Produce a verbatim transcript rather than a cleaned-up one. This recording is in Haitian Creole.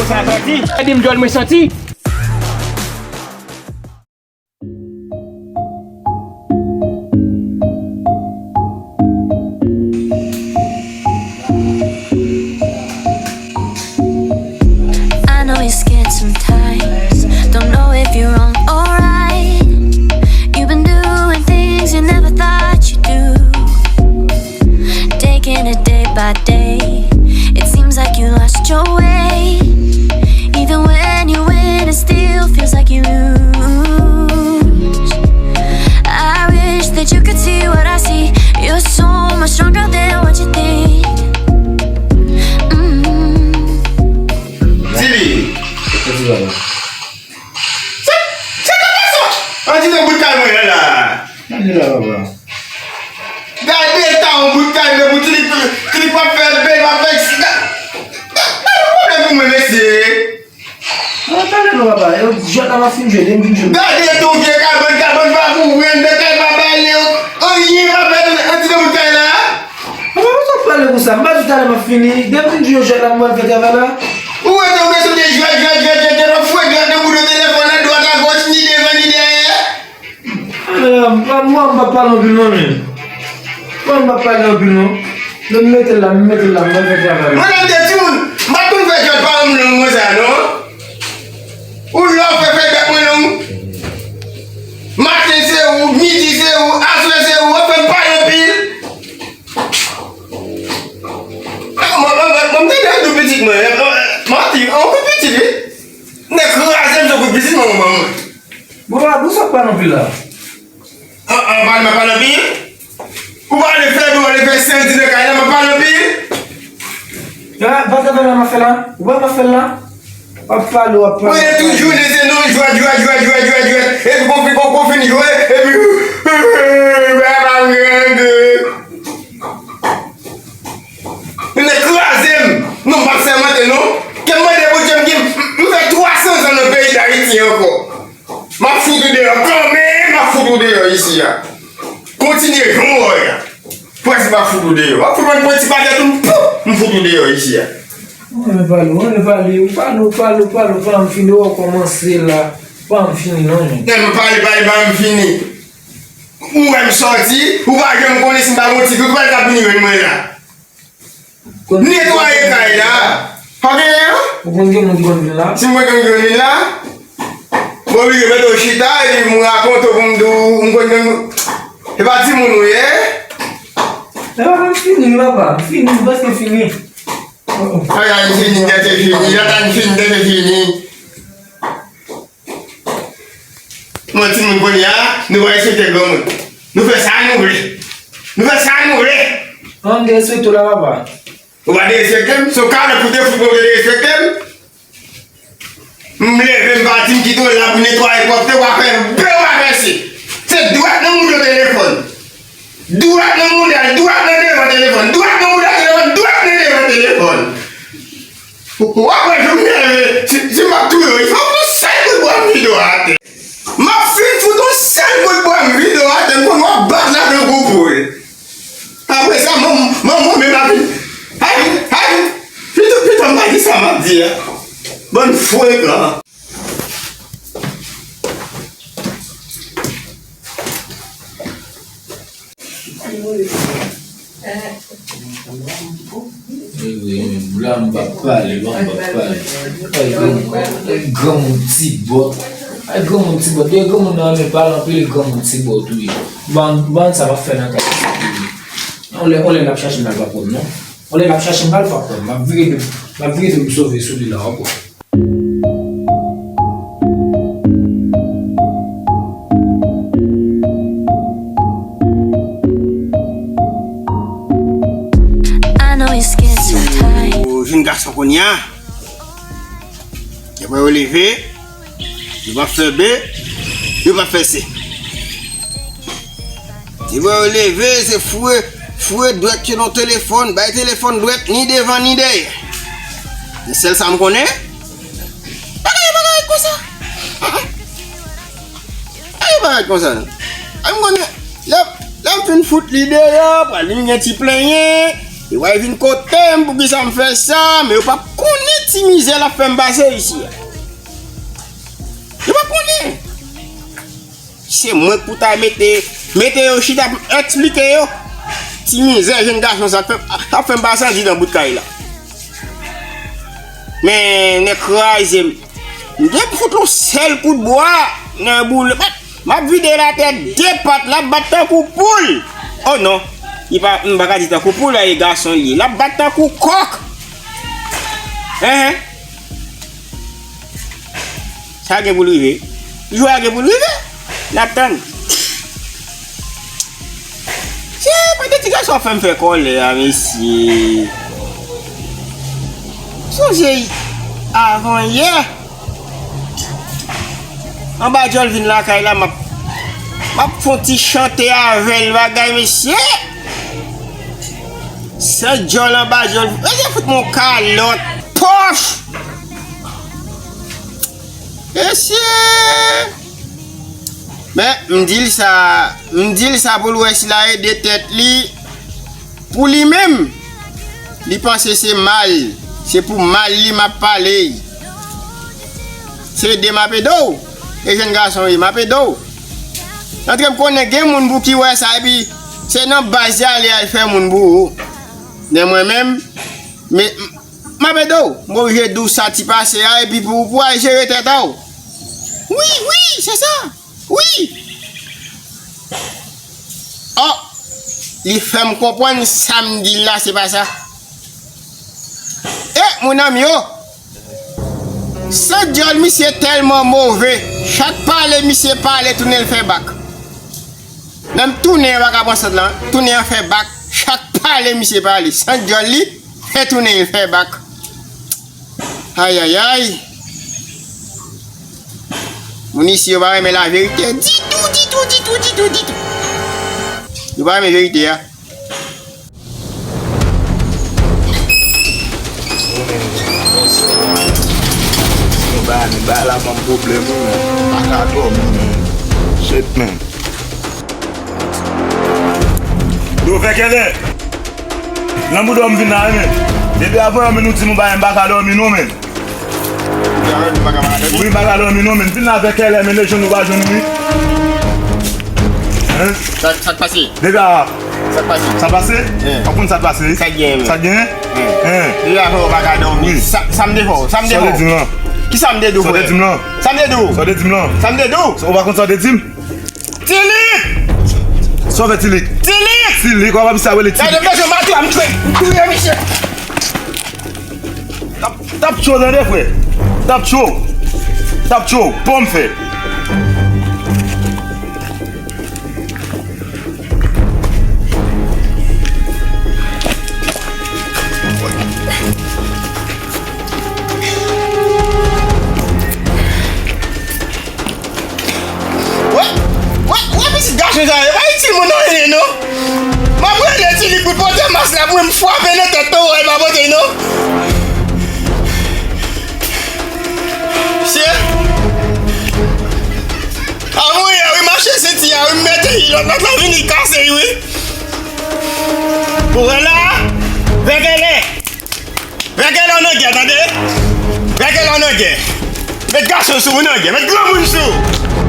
Sa santi, gade m djòl mwen santi. I know you're scared sometimes. Don't know if you're wrong or right. You've been doing things you never thought you'd do. Taking it day by day. It seems like you lost your way. Even when you win, it still feels like you lose. I wish that you could see what I see. You're so much stronger than what you think. Mm-hmm. Di li. Sa ti papa? Sa, sa k ap pase? Ann di nan bout kay mwen an la. Gade la papa. Gade eta yon bout kay mwen pou Tilip, Tilip p ap fè bèl, p ap fè sida. Gade yon pwoblèm pou mwen, mesye. An talè non papa, e jwèt la m ap fin jwe, lè m fin jwe. Gade ton vye kabann, kabann pa kouvri anndan kay, pa ba li anyen, pa fè anti nan bout kay la. Papa, poukisa w ap pale konsa? M pa di w talè m ap fini. Depi m di yo jwèt la, m pral fè travay la. Ou wè jan w bezwen de jwèt, jwèt, jwèt, jwèt, jwèt, w ap fouye jwèt nan boudon telefòn nan, dwat agòch, ni devan, ni dèyè. Ah, mwen, mwen, m p ap pale anpil non, men. Mwen, m p ap pale anpil non. Men m mete l la, m mete l la, m pral fè travay la. Mwen, nan de timoun, m pa t konn fè jwèt pa yon long konsa, non. Ou lè w fè fè bèk mwen long. Maten se ou, midi se ou, aswè se ou, w ap fè m pale anpil. Mwen, mwen, mwen, mwen, m tande yon tou pitit mwen. Manti, yon kou pitit, wi. Nèg kraze m sou kou pitit mwen, mwen, mwen. Bon, papa, poukisa w ap pale anpil la? An, an, pale, m ap pale anpil? Ou pa ale fè dlo, ale fè sèl di nan kay la, m ap pale anpil? Ya, pa travay la m ap fè la. Ou wè m ap fè l la? W ap pale, w ap pale. Mwen, tout jounen se nou jwèt, jwèt, jwèt, jwèt, jwèt, jwèt. Epi kon fin, kon, kon fin jwe, epi, wè, pa grande. Ou nèk kraze m. Non, m p ap sèmante, non. Ke m mande Bondye, m gen, m fè twa san zan nan peyi Dayiti ankò. M ap fout ou deyò kanmenm, m ap fout ou deyò isi a. Kontinye jan w wè a. Prèske m ap fout ou deyò. M ap fout mwen pran ti pakèt ou, m, pouf, m fout ou deyò isi a. Ou renmen pale, ou renmen pale, ou pale, ou pale, ou pale, ou pa janm fini, ou kòmanse la. Ou pa janm fini non, men. Tèlman pale, pale, pa janm fini. Ou wè m sòti, ou pa janm konnen si m pa gon ti dout, ou pa t ap vin jwenn mwen la. Netwaye kay la. Pa genyen an? Ou konn gen moun ki konn vin la? Si mwen konn gen vin la, mwen oblije mete w chita epi m rakonte w pou m di w, m konn gen. E pa timoun ou ye? E pa m fini, papa. M fini, m prèske fini. Ay, ay, m fini, tèt e fini. Lè ta n fini, tèt e fini. Mwen timoun kounye a, nou pa respekte granmoun. Nou fè sa nou vle. Nou fè sa nou vle. An m derespekte w la, papa. Ou pa derespekte m? Se yon kalòt pou te fout mwen ou te derespekte m? M leve m pati m kite w la pou netwaye pwòpte, w pa fè bè w pa fè si. Se dwèt nan mouda telefòn. Dwèt nan mouda l, dwèt nan devan telefòn, dwèt nan mouda telefòn, dwèt nan devan telefòn. W ap wè jan m nève, si, si m ap touye w, fò w fout yon sèl kout bwa m vide w atè. M ap fin fout yon sèl kout bwa m vide w atè, m konn w ap bat la tankou poul. Apre sa, manman, manman menm ap vin, ay, ay, pito, pito m pa di sa m ap di a. Bann frekan. Blan m pa pale, blan m pa pale. Ay granmoun, ay granmoun ti bòt. Ay granmoun ti bòt. Dèyè granmoun nan renmen pale anpil, granmoun ti bòt wi. Ban, ban sa pa fè nan kay. On lè, on lè l ap chache m al pa pran non. On lè l ap chache m al pa pran. M ap vire do, m ap vire do m sove sou li la w ap wè. I know you're scared sometimes. Ou jwenn gason kounye a. Depi yo leve, yo pa fè bè, yo pa fè se. Depi yo leve, se foure, foure dwèt yo nan telefòn, bay telefòn dwèt, ni devan, ni dèyè. Se sèl sa m konnen. Bagay, bagay konsa. Ay, bagay konsa non. Ay, m konnen, lè, lè m fin fout li deyò, pral vin gen ti plenyen. Yo pral vin kote m, poukisa m fè sa, men yo p ap konnen ti mizè l ap fè m pase isi a. Yo p ap konnen. Se mwen k pou ta mete, mete yo chita pou m eksplike yo. Ti mizè jèn gason sa ap fè, ap fè m pase andidan bout kay la. Men, nèg kraze m. M te fout yon sèl kout bwa nan boul. M ap vide l atè de pat, l ap bat tankou poul. Oh non, li pa, m pa ka di tankou poul, e gason li ye. L ap bat tankou kòk. Enhen. Sa gen pou l rive. Jou a gen pou l rive. N ap tann. Se pa de ti gason ap fè m fè kòlè a, mesye. Sonje avan yè, anba djòl vin lakay la, m ap, m ap fè yon ti chante avè l, bagay, mesye. San djòl anba djòl, mesye fout m yon kalòt pòch. Mesye! Men, m di l sa, m di l sa pou l wè si l a ede tèt li pou li menm. Li panse se mal, se pou mal li m ap pale. Se ede m ap ede w. E jèn gason wi, m ap ede w. Antre m konnen gen moun pou ki wè sa, epi se nan baz li ale al fè moun pou ou. Men mwen menm, men, m ap ede w. M oblije di w sa ti pase a, epi pou, pou w al jere tèt a w. Wi, wi, se sa. Wi. Oh, li fè m konprann sa m di l la, se pa sa. E, mon ami, oh. San djòl, misye tèlman move. Chak pale, misye pale, tounen l fè bak. Menm tounen an pa ka pran sant lan, tounen an fè bak. Chak pale, misye pale. San djòl li, fè tounen l fè bak. Ayayay. Moun isi yo pa renmen laverite ditou, ditou, ditou, ditou, ditou. Yo pa renmen verite a. Yo ba, men ba la ban m pwoblèm, wi, men. Pa ka dòmi, men. Shit, men. Yo, Vèkèlè! Nan bouda m vin la, wi, men. Depi avan yon minit, di m ou pa, m pa ka dòmi, non, men. Wi, m pa ka dòmi, non, men. Vin la, Vèkèlè, men, le jwenn ou pa jwenn, wi. Hein? Sa, sa k pase? Depi a. Sa k pase? Sa pase? Hein. W ap konn sa k pase, wi. Sa k genyen, men? Sa k genyen? Hein. Hein. Depi avan, ou pa ka dòmi. Wi. Sa, sa m te fè w? Sa m te fè w? Sa w te di m lan? Kisa m te di w, frè? Sa w te di m lan? Sa m te di w? Sa w te di m lan? Sa m te di w? Ou pa konn sa w te di m? Tilik! Sa w fè Tilik? Tilik! Tilik, w ap ap sa rele Tilik. Gade, m bezwen mato a, m touye, m touye misye. T ap, t ap cho, tande, frè. T ap cho. T ap cho. Pòm fè. Wè, wè, wè pitit gason sa yo, pa itil moun anyen non. M ap rele Tilik pou pote mas la pou mwen, m frape nan tèt toro a, l pa pote non. Se. Avan yè wi, mache senti a wi, m mete kilòt, lòt la vini kase l wi. Ou wè la? Vèkèlè. Vèkèlè an nan gè, tande? Vèkèlè an nan gè. Met gason sou ou nan gè, met granmoun sou ou.